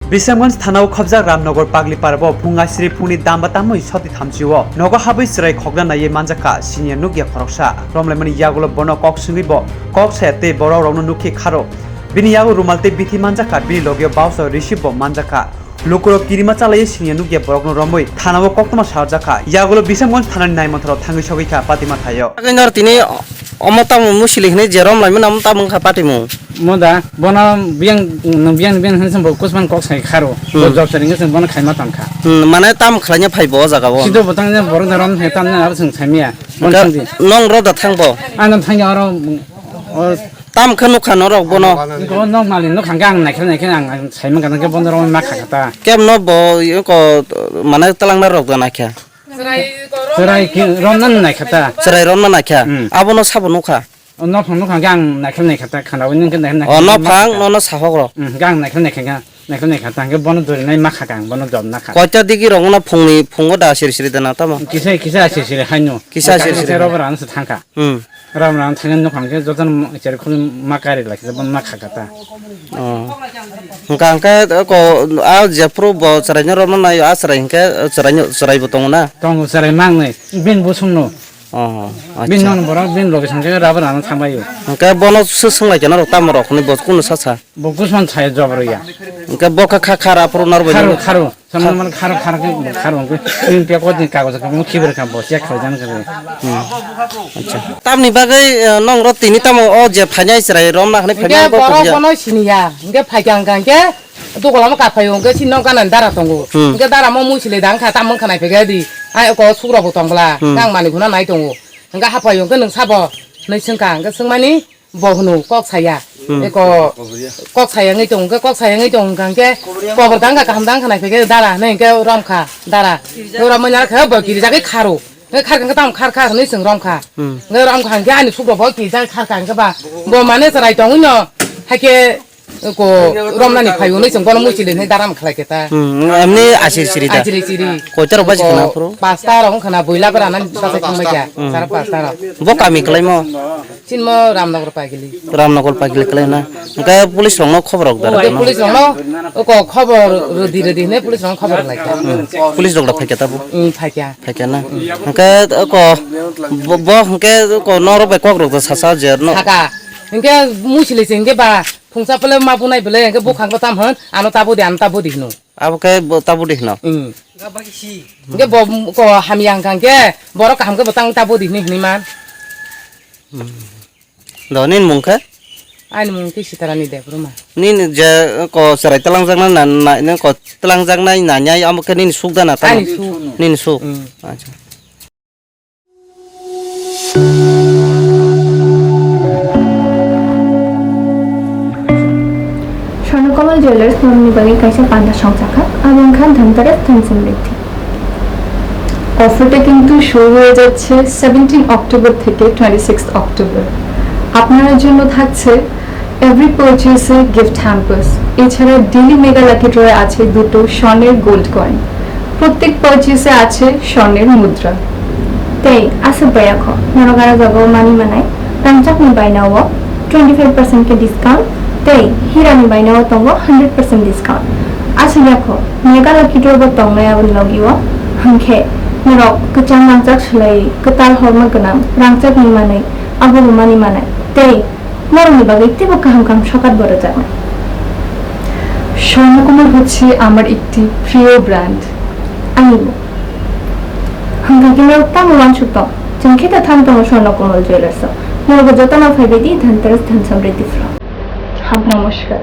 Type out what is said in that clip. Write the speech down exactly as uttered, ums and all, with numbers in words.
Bisramganj thanao khobjak Ramnagar Pagliparabo phung aisiri phungni damba tamwi soti thamchio nogo habwi chwrai khokna naiwi manjakha siniya nukya khoroksa. Romlaimani yagulo bono kok swngwi bo kok saya tei borok rokno nukhi kharo. Bini yago rumal tei bithi manjakha, bini logeo bausa risi bo manjakha. Lukurok kirima chalaiwi siniya nukya borokno romwi thanao koktwma sajakha. Yagulo Bisramganj thanani naimanthorok thangwi sogwi kha patima thaio. Agwi nor tini omo tamo musili hinwi je romlaimani omo tamo wngkha patimung. Moda, bono biyang, biyang, biyang hinwi bo kusman kok sai kharo. Bo Hmm. job sari hinwi bono khaima tangkha. Hmm, mane tam khlaina phai bo o jaga o. Sido botang je borok da rom he tam na aro sing saimia. Bon Ka-, sangdi. Nong ro da thang bo? Ano thang aro, o Tam khe nukha norok bono. Ko nok mali nok hangke ang naikhe naikhe ang, ang saimang kana ke bono rom ma kha kata. Kem no bo ko mane talang na rok da naikha. Chwrai ki rom na naikha ta. Chwrai rom na naikha. Hmm. Abono sabo nukha. O nok phang nok hangke ang naikhe naikha ta khana wini ke naikhe naikhe. O nok phang no no sahok rok. Hmm, gang naikhe naikhe ga. Naikhe naikha ta hangke bono dori nai ma kha kang bono job na kha. Koita digi rok no phungni phungo da siri siri da na tamo. Kisa kisa siri siri haino. Kisa siri siri. Robo ran se thangkha. Hmm. Ram ram thangwi nukhang khe jotono cherkhum ma kari lai khe ma kha kata. Oh. Hwnkha hwnkhe ko a jephru bo chwraino romno naio a chwrai hwnkhe chwraino chwraibo tongo na? Tongo chwrai mangnwi bini bosongno. Oh, bini acha. Non borok bini loge sangkhe rubber ano thangbaio. Hwnkhe bono sw-, swnglaikha norok tamo rok hwnwi bo kunu sacha? Bo kusman chaya jobor ya. Hwnkhe bo kha kha khara phuru norbai. Kharo kharo. Samno man kharo kharo khe kharo khe. Ini pia kod ni kagoj khe mo khibar kha bo check khai jan khe. Hmm. Acha. Tamni bagwi, eh, nong ro tini tamo o je phainai chwrai rom na hwnwi phainai Hwnkhe ko borok kobya. Bono siniya. Hwnkhe phaikha hwnkha hwnkhe dokolamo kaphaio hwnkhe sini nok gana dara tongo. Hmm. Hwnkhe dara mo muisile dang kha tamong khanai phege di. Ai ko sukrok bo tong bla. Hmm. Gang mani huna nai tongo. Hwnkhe haphaio hwnkhe nwng sabo. Nai swngkha hwnkhe swngmani. Bo hwno kok saya. Hmm. Eko kok saya wngwi tongo, hwnkhe kok saya wngwi tongo, hwnkha hwnkhe kobor dangkha, kaham dangkha nai phai khe dara hinwi hwnkhe romkha dara. Hwnkhe romwi nai khe bo kirijagwi kharo. Hwnkhe kharkha hwnkhe tamo kharkha hinwi chwng romkha. Hmm. Hwnkhe romkha hwnkhe ani sukrok bo kirijagwi kharkha hwnkhe ba bo mane chwrai tongwino haikhe ko romnani phaio hinwi chwng bono muichili hinwi daram khlai khe ta. Hmm, emni asiri siri da? Asiri siri. Koita rok bai se khna phuru? Pasta rok wngkha na boila bwrana bachai thangbai kha. Hmm. Sara pasta rok. Bo kami kwlaimo? Chini mo Ramnagar Pagili. Ramnagar Pagili kwlai na. Hwnkhe police rokno khobor rok da. Hwnkhe police rokno oko khobor rwdi rwdi hinwi police rokno khobor lai kha. Hmm. Police rok da phaikha tabuk? Hmm, phaikha. Phaikha na. Hwnkhe oko bo, bo hwnkhe oko norok bai kok rok da sacha je no. Thaka. Hwnkhe muisili se hwnkhe ba phungsa pele ma bunai bele hwnkhe bukhang ko tam hwn ano tabo di ano tabo di hwno. Abo khe bo tabuk de hino. Hmm. Hwnkhe bo ko hamya hwnkha hwnkhe borok kaham khe bo tang tabuk di hinwi hinwi man. Hmm. Do nini mung khe? Ani mung khe Sitarani Debbarma. Nini je ko chwrai talangjak na, na, na, nini ko talangjak nai na nyai amo khe nini suk da na tamo? Ani suk. Nini suk. Hmm. Acha. Swarnakamal jewellers নবমী বাগে কাইসা পান্ডা সংখ্যা আবং খান ধনতেরাস ধন সমৃদ্ধি। অফারটা কিন্তু শুরু হয়ে যাচ্ছে সেভেন্টিন অক্টোবর থেকে টোয়েন্টি সিক্স অক্টোবর। আপনার জন্য থাকছে এভরি পারচেসে গিফট হ্যাম্পার্স, এছাড়া ডেইলি মেগা লাকি ড্রয়ে আছে দুটো স্বর্ণের গোল্ড কয়েন। প্রত্যেক পারচেসে আছে স্বর্ণের মুদ্রা। Tei aswk baya kho, norok aro jaga o manwi manai, rangchakni baina o twenty five percent khe discount, tei hirani baina o tongo hundred percent discount. Aswk ya kho, mega lucky draw bo tongnai aboni logi o, hwnkhe norok kwchang rangchak swlaiwi kwtal horma gwnang rangchakni manwi abo bo manwi manai, tei Norokni bagwi teibo kaham kaham sokat bo rwjaknai. Swarnakamal হচ্ছে আমার একটি প্রিয় ব্র্যান্ড। আনিব। Hwnkha khe norok tamo uansuk tong? Chwng khe ta thang tongo Swarnakamal jewellers o. Norokbo jotono phaibai di Dhanteras Dhan Samriddhi Pro. Ham namaskar.